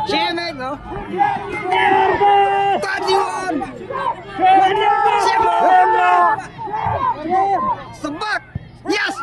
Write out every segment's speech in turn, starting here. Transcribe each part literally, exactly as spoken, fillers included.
Shame, eh, bro. Thirty-one. Shame, bro. Sebak. Yes.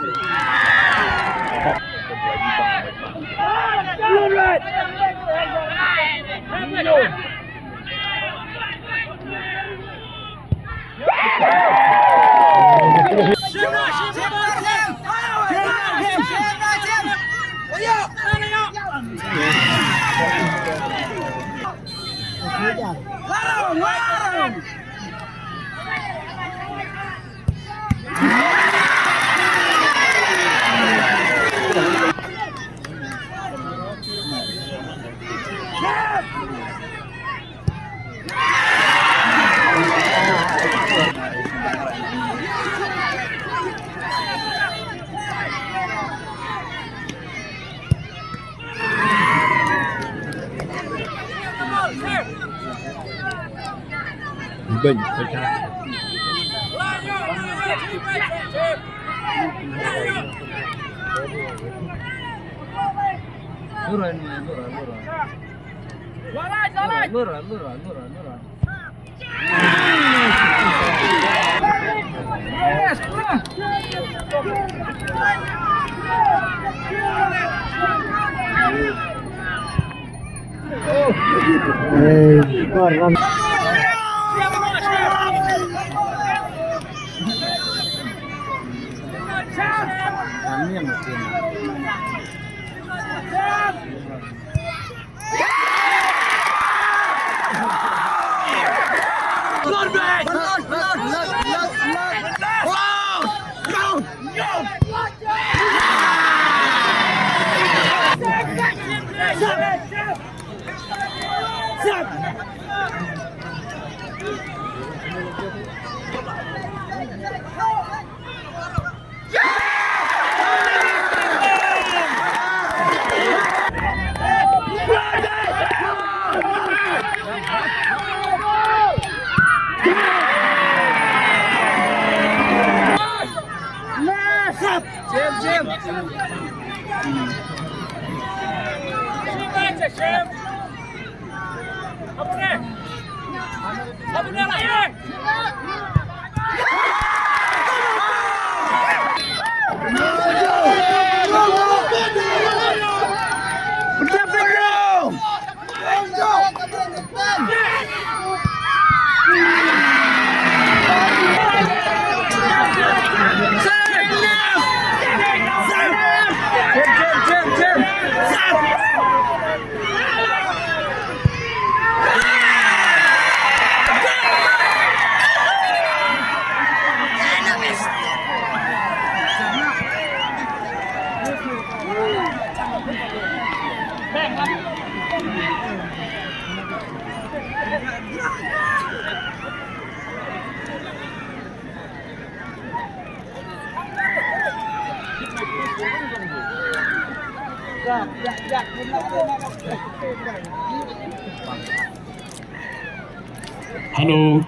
Hello.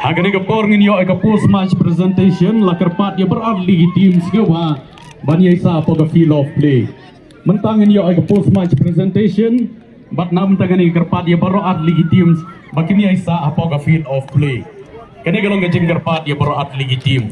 Ha kane ka por ngin ïoh ïa ka post match presentation, la kyrpad ïa baroh artylli ki team sngewbha ban ïaisah hapoh ka field of play. Mynta ngin ïoh ïa ka post match presentation, bad na mynta kane ka kyrpad ïa baroh artylli ki teams ba kin ïaisah hapoh ka field of play. Kane ka long ka jingkyrpad ïa baroh artylli ki team.